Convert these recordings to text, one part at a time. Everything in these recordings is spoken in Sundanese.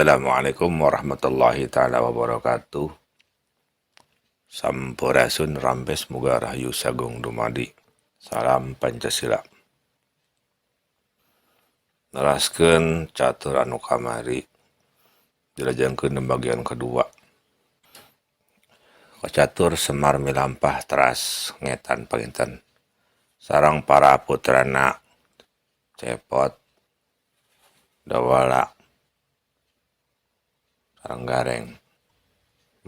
Assalamualaikum warahmatullahi taala wabarakatuh. Sampurasun rampes muga rahayu sagung dumadi. Salam Pancasila. Neraskeun catur anu kamari dilajengkeun bagian kedua. Kacatur Semar milampah teras ngetan panginten sareng para putrana Cepot, Dawala, sareng Gareng.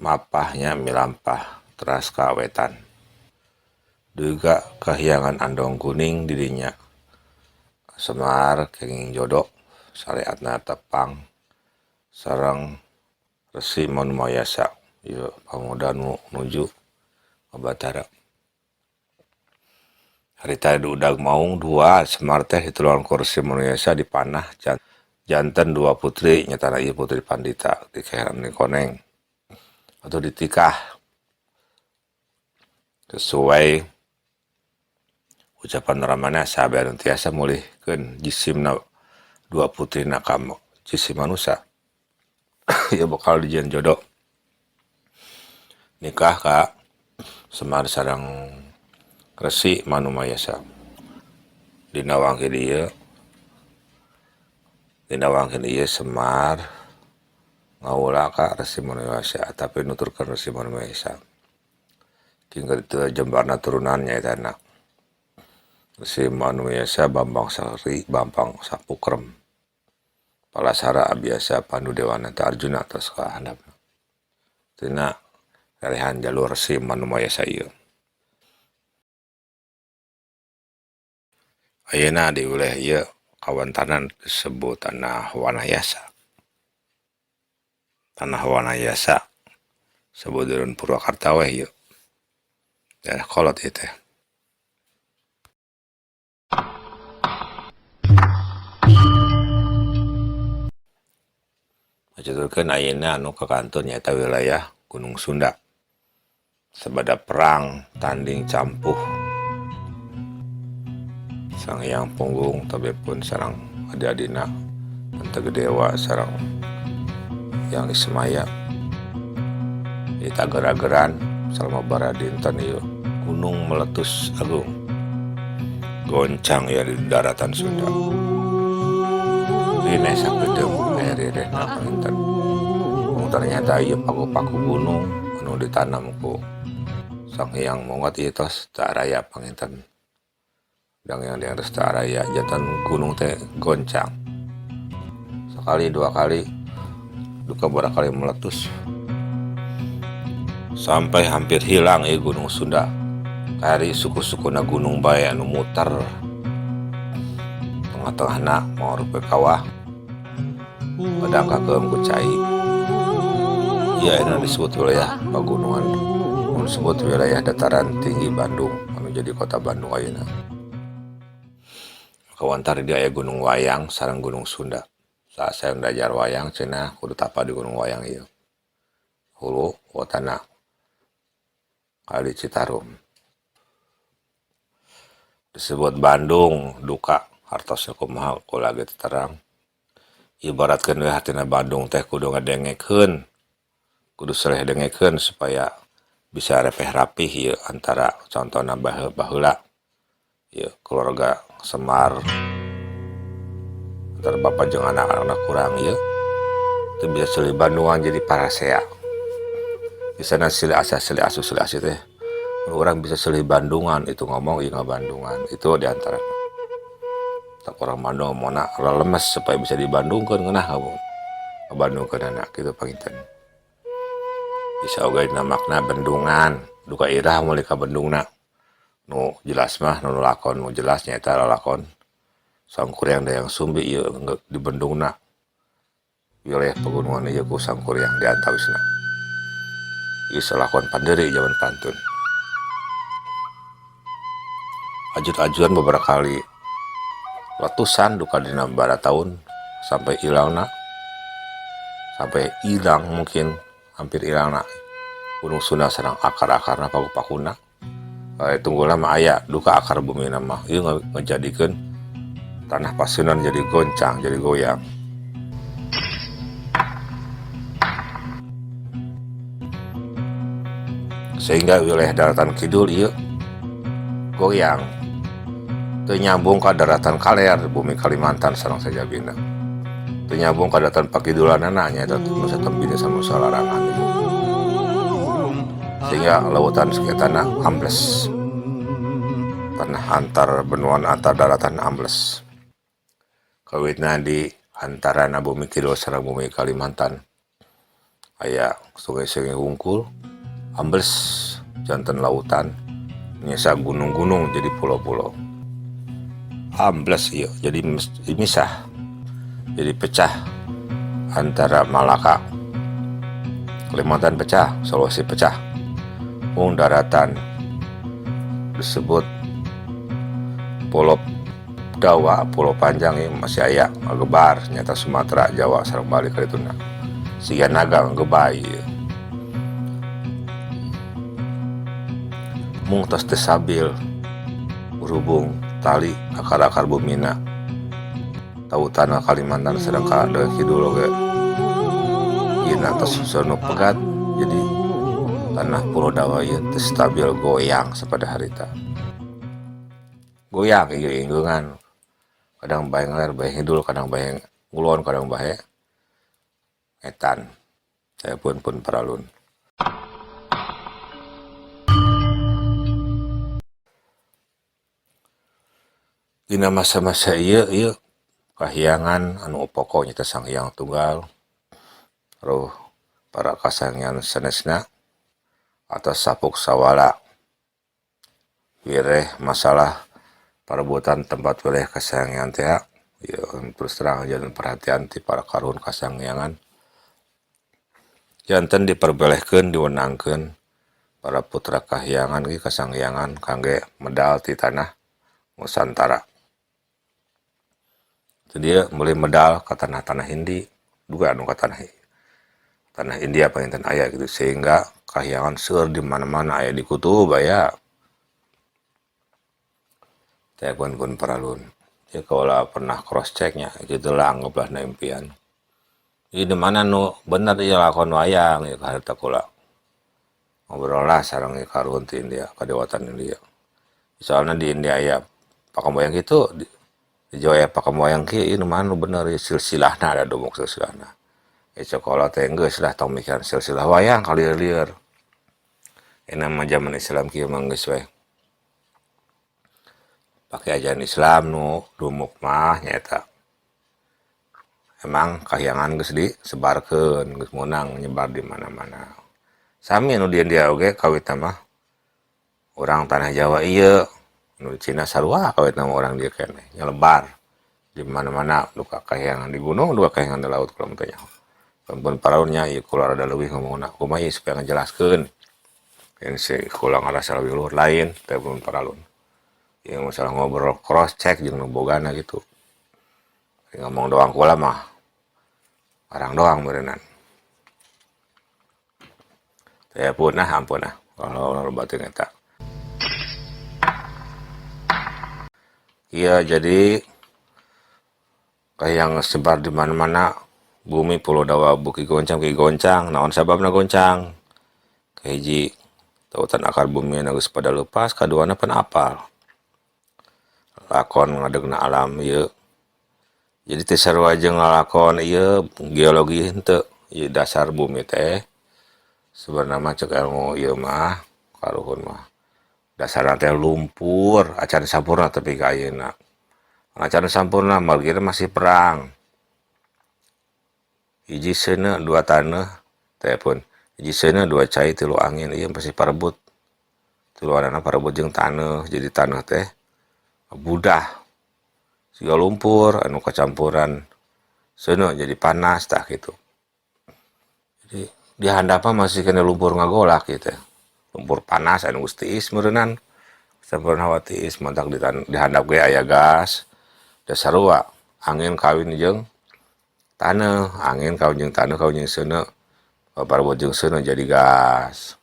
Mapahnya milampah teras ka wetan. Duga kahyangan Andong Kuning didinya. Semar kenging jodoh syariatna tepang sareng Resi Manumayasa ieu pamuda nu nuju ka Batara. Harita diudag maung dua Semar teh ditulungan ku Resi Manumayasa dipanah janten dua putri nyatana ieu putri Pandita di Kaheran Koneng atau ditikah sesuai ucapan Ramana saha anu tiasa mulihkeun jisimna dua putrina ka jisim manusa. Ieu bakal dijieun jodoh nikah ka Semar sareng Resi Manumayasa. Dina wangkil ieu dina wangkil ieu Semar ngawula ka Resi Manumayasa tapi nuturkeun Resi Manumayasa. Tinggal itu jembarna turunan nyaetana Resi Manumayasa Bambang Sari Bambang Sapukrem Palasara Abiasa Pandu Dewanata Arjuna tos ka handapna. Tina relehan jalur Resi Manumayasa ieu. Ayeuna di wilayah ieu kawantanan disebut Tanah Wanayasa. Tanah Wanayasa sabudeurun Purwakarta weh ieu. Daerah kolot ieu teh. Ngacaturkeun ayeuna anu kakantun nyaeta wilayah Gunung Sunda. Sabada perang tanding campuh Sang Hyang Punggung tabe pun sareng adi-adina Antagedewa sareng Hyang Ismaya. Ditager-ageran salama bara dinten ieu gunung meletus agung goncang ya di daratan Sunda. Rine sakedeung aya rirehna panginten. Ternyata ieu paku-paku gunung anu ditanam ku Sang Hyang Mongot ieu tos teu araya panginten. Dang yang diangges teu araya janten gunung teh goncang. Sekali dua kali duka beberapa kali meletus sampai hampir hilang ieu Gunung Sunda. Kari suku-sukuna gunung bae anu muter tengah-tengahna mangrupa kawah padang kakeum ku cai. Ieu ayeuna disebut wilayah pagunungan, anu disebut wilayah dataran tinggi Bandung anu jadi kota Bandung ayeuna. Kawantar di dieu aya Gunung Wayang sareng Gunung Sunda. Saat saya belajar wayang cenah kudu tapa di Gunung Wayang ieu. Hulu kotana Kali Citarum. Disebut Bandung duka hartosna kumaha kula ge teu terang. Ibaratkeun we hartina Bandung teh kudu ngadengekeun, kudu sareh dengekeun supaya bisa repeh rapih ieu antara contona baheula ieu keluarga Semar antara bapak jeung anak-anakna kurang ieu teu bisa silih Bandungan jadi parasea. Bisana silih asah silih asuh silih asih teh urang bisa silih Bandungan itu ngomong ieu ngabandungan itu diantara. Tak orang Bandung ngomongna lelemes supaya bisa dibandungkeun ngeunah kamu ngabandungkeunana kitu panginten. Bisa oge dina makna bendungan duka irah meuli ka bendungna nu jelas mah nu lalakon nu jelas nyaeta lalakon Sangkuriang Dayang Sumbi ieu di bendungna wilayah pegunungan ieu ku Sangkuriang di antawisna. Ieu salakon panderi jaman pantun. Ajut-ajuan beberapa kali letusan duka dina bara tahun sampai hilangna, sampai hilang mungkin hampir hilangna Gunung Sunda sareng akar-akarna paku-pakuna. Tunggu lama aya duka akar bumi mah ieu ngajadikeun tanah Pasundan jadi goncang, jadi goyang. Sehingga wilayah daratan kidul ieu goyang, teu nyambung ka daratan kaler bumi Kalimantan sareng sajabina, teu nyambung ka daratan pakidulanana, nyaeta Nusa Tembini sama Nusa Larangan ieu. Sehingga lautan sekitarna ambles, tanah antar benuan, antar daratan ambles. Kawitna di antarana bumi kidul sareng bumi Kalimantan aya sungai-sungai hungkul, ambles janten lautan, nyesa gunung-gunung jadi pulau-pulau. Ambles ieu, jadi misah, jadi pecah antara Malaka, Kalimantan pecah, Sulawesi pecah. Mung daratan disebut Pulau Dawa, Pulau Panjang ya, masih aya ngagebar, nyata Sumatera, Jawa sareng Bali karituna. Siga naga ngagebay ieu. Mung tos teu stabil berhubung tali akar-akar bumina tautan ka Kalimantan sareng ka kidul oge ieu tos nu pegat, jadi tanah Pulau Dawa ieu teu stabil, goyang sapada harita. Goyang ieu inggeungan, kadang bae ngaler bae ngidul, kadang bae ngulon, kadang bae ngetan. Saya pun paralun. Dina masa-masa ieu, ieu kahyangan anu pokok nyata Sang Hyang Tunggal, roh para kasanghyang sanesna atau sapuk sawala wireh masalah parebutan tempat wilayah kasanghyang teh ya, terus terang janten perhatian ti para karuhun kasanghyang, janten diperbelehkeun, diwenangkeun para putra kahyangan ge kasanghyang kangge medal ti tanah Nusantara. Jadi dia mulai medal ke tanah-tanah Hindi juga, anu ka tanah tanah India panginten aya gitu, sehingga kahyangan seueur di mana-mana, aya di kutub aya. Teh pun paralun ya, kalau pernah cross checknya gitulah, anggaplah na impian. Ini di mana nu bener ieu lakon wayang ya, harita kula ngobrol lah sareng karuhun ti India, kadewatan India. Soalnya di India aya pakem wayang gitu, di Jawa aya pakem wayang kieu, ieu nu mana nu bener ieu silsilahna, ada dumuk silsilahna. Sekolah teh geus lah, tong mikiran silsilah wayang kalieur-lieur. Ini mah zaman Islam kieu mah geus we. Pake ajaran Islam nu dumuk mah nyaeta emang kahyangan geus disebarkeun, geus meunang nyebar di mana-mana. Sami nu di India oge kawitna mah urang tanah Jawa ieu, nu di Cina sarua, kawitna mah urang dieu keneh nyelebar di mana-mana, duka kahyangan di gunung, duka kahyangan di laut, kula mah teu nyaho. Ampun paraunnya ieu kula rada leuwih ngomongna kumaha ieu supaya ngajelaskeun. Yang si kula ngarasa leuwih luhur lain teh pun paralun. Ieu masalah ngobrol cross check jeung nu bogana gitu. Ngomong doang kula mah arang doang meureunnan. Teh pun ah, ampun ah, kalau batin eta. Iya, jadi kayak yang sebar di mana-mana, bumi Pulau Dawa buki goncang, buki goncang, naon sababna goncang? Kahiji, tautan akar bumi geus pada lepas, kaduana pan apal. Lakon ngadegna alam ieu. Jadi teu sarua jeung lalakon ieu geologi henteu, ieu dasar bumi teh sebenarnya mah cek ilmu ieu mah karuhun mah. Dasarna teh lumpur, acan sampurna tapi ka ayeuna. Acan sampurna margi masih perang. Hiji seuneu dua taneuh teh pun, hiji seuneu dua cai tilu angin, ieu masih parebut. Tiluanana parebut jeung taneuh, jadi taneuh teh budah. Siga lumpur anu kacampuran seuneu jadi panas tah kitu. Jadi di handap mah masih kena lumpur ngagolak kitu. Lumpur panas anu geus tiis meureunnan. Campuran hawa tiis mantak di handap ge aya gas. Da sarua angin kawin jeung taneuh, angin kawin jeung taneuh kawin jeung seuneu, parebut jeung seuneu jadi gas.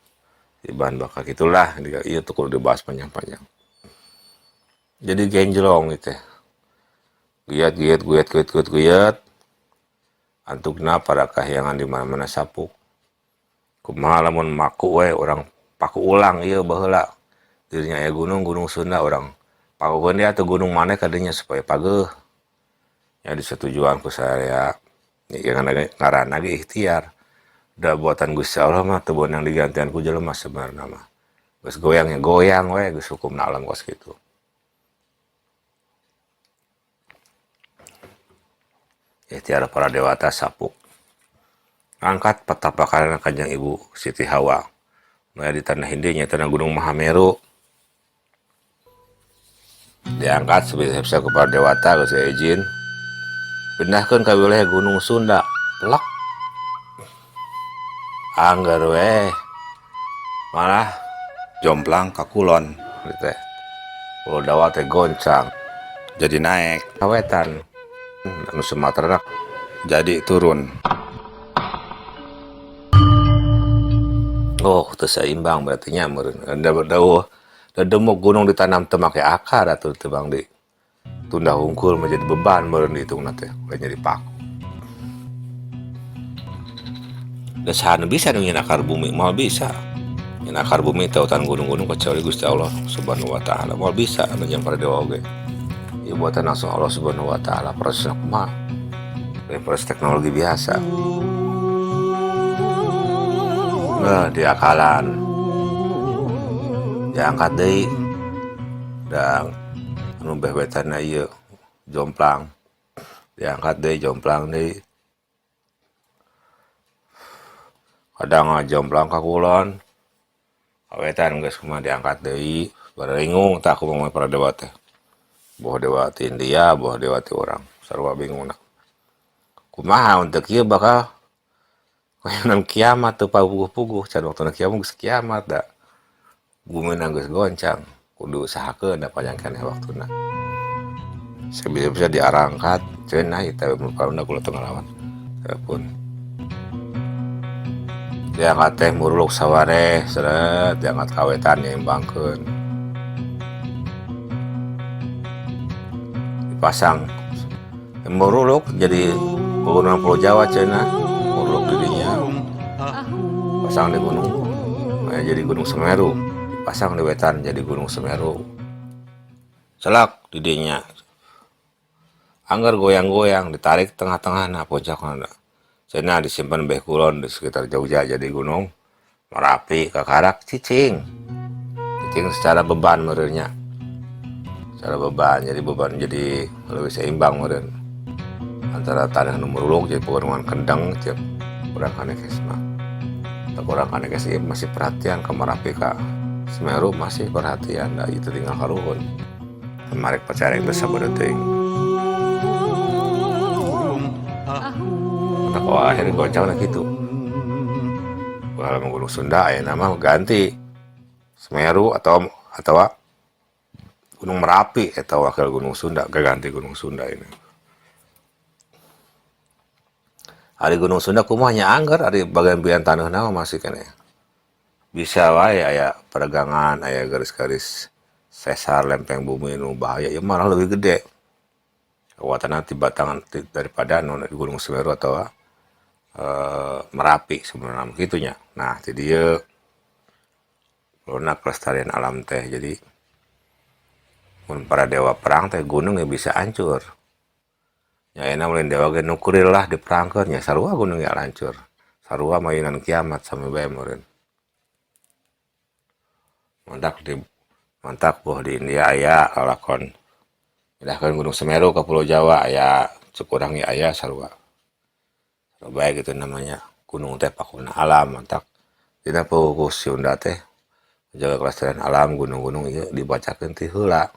Di bahan bakar gitulah, ieu tuh kudu dibahas panjang-panjang. Jadi genjlong gitu. Giat giat giat giat giat giat. Antukna para kahyangan di mana-mana sapuk. Kumaha lamun maku we urang Paku ulang ieu baheula. Dirinya aya gunung, Gunung Sunda urang pakukeun deui atuh gunung maneh ka dinya supaya pageuh. Nya disetujuan ku sadaya. Ngaranna ge ikhtiar. Da buatan Gusti Allah mah teu beunang digantian ku jelema sebenarna mah. Geus goyang nya goyang we geus hukumna alam kos kitu. Ikhtiar para dewata sapuk. Angkat patapakan Kanjeng Ibu Siti Hawa. Nu aya di tanah Hindi nyaeta na Gunung Mahameru. Diangkat sebisa-bisa ku para dewata geus izin. Pindahkeun ka wilayah Gunung Sunda. Plek. Angger we. Malah jomplang ka kulon teh. Pulau Jawa teh goncang. Jadi naik. Ka wetan. Anu Sumatera jadi turun. Oh, teu seimbang berarti nya meureun. Da dedemuk gunung ditanam teu make akar atuh teu bang di tunda hungkul menjadi beban meureun dihitungna teh, lain jadi paku. Da saha nu bisa nu nyieun akar bumi, moal bisa. Nyieun akar bumi teh hutan gunung-gunung kecuali Gusti Allah Subhanahu wa taala, moal bisa anu jeung para dewa oge. Ieu buatan langsung Allah Subhanahu wa taala, prosesna kumaha? Lain proses teknologi biasa. Nah, diakalan. Diangkat deui. Da anu beh wetanna ieu jomplang. Diangkat deui jomplang deui. Kadang ngajomplang ka kulon. Kawetan geus kumaha diangkat deui, baringung tah kumaha para dewa teh. Boh dewa ti India, boh dewa ti urang, sarua bingungna. Kumaha untuk ieu bakal kayanan kiamat teu papuguh-puguh, can waktuna kiamat geus kiamat da. Bumina geus goncang, kudu usahakeun da panjang keneh waktuna. Sabisa-bisa diarangkat, cenah ieu teh mun kula teu ngalawan. Telepon. Diangkat teh muruluk sawareh, seret diangkat ka wetan nyimbangkeun. Dipasang muruluk jadi pegunungan Pulau Jawa cenah, muruluk di dinya. Pasang di gunung, jadi Gunung Semeru. Pasang di wetan jadi Gunung Semeru. Celak di dinya. Angger goyang-goyang ditarik tengah-tengahna puncakna. Cenah disimpan beh kulon di sekitar Jogja jadi Gunung Merapi kakarak cicing. Cicing secara beban meureunnya. Secara beban jadi beban jadi lebih seimbang meureun. Antara tanah nu muruluk jadi pegunungan Kendeng tiap urang Kanekes mah. Urang Kanekes ieu masih perhatian ka Merapi ka Semeru masih perhatian da itu tinggal karuhun. Marek percaya geus sabodo teuing. Nah, kok akhirnya goncang nah gitu. Kalau Gunung Sunda aya nama ganti Semeru atau Gunung Merapi atau wakil Gunung Sunda, ganti Gunung Sunda ini. Ari Gunung Sunda kumaha nya angger ari bagian-bagian taneuhna mah masih keneh. Bisa wae aya peregangan, aya garis-garis sesar lempeng bumi nu bahaya ieu malah lebih gede. Kekuatanna ti batangan daripada nu di Gunung Semeru atau Merapi sebenarnya kitu nya. Nah, ti dieu perluna kelestarian alam teh. Jadi mun para dewa perang teh gunung ya bisa hancur. Nya ayeuna mun dewa ge nuklir lah diperangkeun nya sarua gunung ge hancur. Sarua mainan kiamat sami bae meureun. Mantak boh di India aya lalakon. Pindahkeun Gunung Semeru ke Pulau Jawa aya cek urang ge aya sarua. Sarua bae gitu namanya. Gunung teh pakuna alam mantak dina puguh Sunda teh menjaga kelestarian alam gunung-gunung ieu dibacakeun ti heula.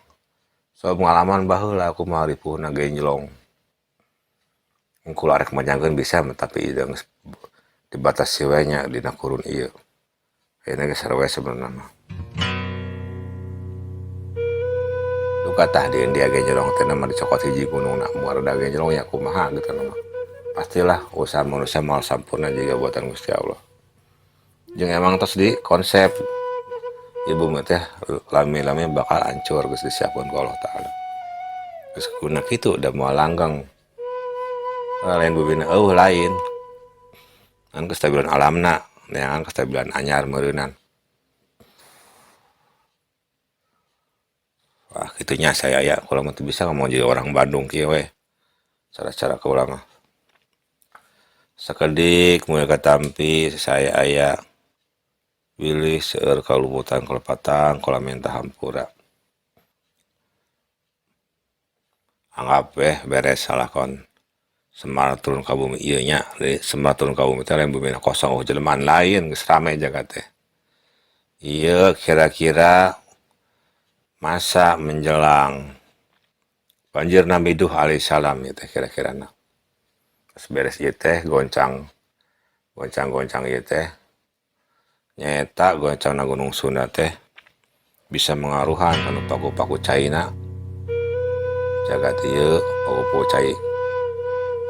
So pengalaman baheula kumaha ripuhna genjlong. Engkul arek manjangkeun bisa tapi ieu geus dibatasi we nya dina kurun ieu. Ayeuna geus sarua sebenarna mah. Duka tah di India genjlong teh mah dicokot hiji gunungna moal rada genjlong ya kumaha gitu mah. Pastilah usaha manusia moal sampurna juga buatan Gusti Allah. Jeung emang tos di konsep ieu bumi teh lami-lami bakal hancur geus disiapkeun ku Allah Taala. Geus guna kitu da moal langgeng. Lain bumina eueuh lain. Ngan kestabilan alamna, neangan kestabilan anyar meureunan. Kitu nya saya aya kula mah teu bisa ngomong jadi orang Bandung kieu we. Cara-cara kaula mah. Sakedik mulai katampi saya aya bilih seueur kaluputan kalepatan kula minta hampura. Anggap weh beres salakon Semar turun ka bumi ieu nya. Semar turun ka bumi teh lain bumi kosong eueuh jelema lain geus rame jagat teh. Ieu kira-kira masa menjelang banjir Nabi Nuh alaihissalam ieu teh kira-kirana. Geus beres ieu teh goncang goncang-goncang ieu teh nyaeta goncangna Gunung Sunda teh bisa mengaruhan kanu paku-paku caina jagat ieu paku-paku cai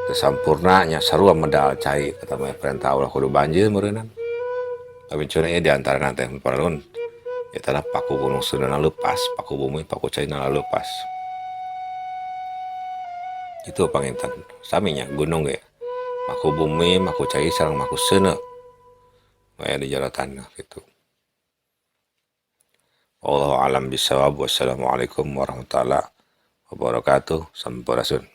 teu sampurna nya sarua medal cai eta mah perintah Allah kudu banjir meureunnan. Tapi cenah ieu diantarana teh paralun eta lah paku Gunung Sundana leupas, paku bumi paku caina leupas. Itu panginten sami nya gunung ge maku bumi, maku cai sareng maku seuneu aya di jero taneuh kitu. Wallahu a'lam bishawab. Wassalamualaikum warahmatullahi wabarakatuh. Sampurasun.